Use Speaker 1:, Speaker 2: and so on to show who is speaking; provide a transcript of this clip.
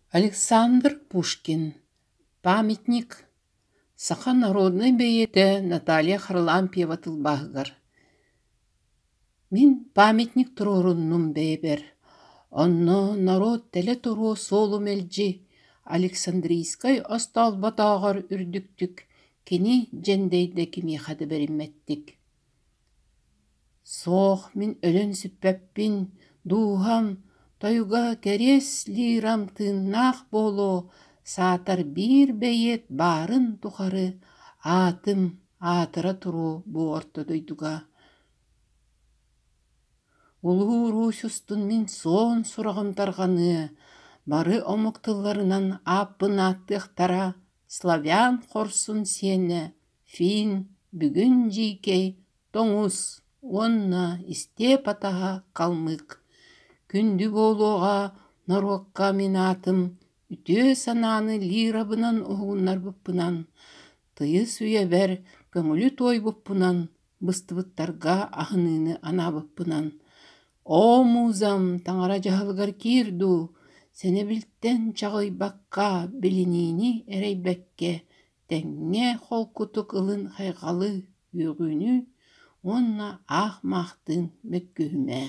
Speaker 1: Александр Пушкин «Памятник» саха народнай бэйиэтэ Наталья Харлампьева тылбааһыгар «Мин памятник туруоруннум бэйэбэр, онно норуот тэлэ туруо суолу мэлдьи Александрийскай остоолботооҕор үрдүктүк кини дьэндэйдэ кимиэхэ да бэриммэттик Суох, мин өлөн сүппэппин, дууһам, тойуга кэриэс лирам тыыннаах буолуо, саатар биир бэйиэт баарын тухары аатым аатыра туруо бу орто дойдуга. Улуу Русь устун мин суон сураҕым тарҕаныа, бары омук тылларынан ааппын ааттыахтара, славян хорсун сиэнэ Фин бүгүн дьиикэй тоҥус уонна истиэп атаһа калмык Күндү буолуоҕа норуокка мин аатым үтүө санааны лирабынан уһугуннарбыппынан, тыйыс үйэбэр көҥүлү туойбуппунан, быстыбыттарга аһыныыны анаабыппынан. Оо, музам, таҥара дьаһалыгар киир дуу, сэнэбилтэн чаҕыйбакка, билиниини эрэйбэккэ тэҥҥэ холкутук ылын хайҕалы үөҕүүнү уонна аах маахтыын мөккүһүмэ.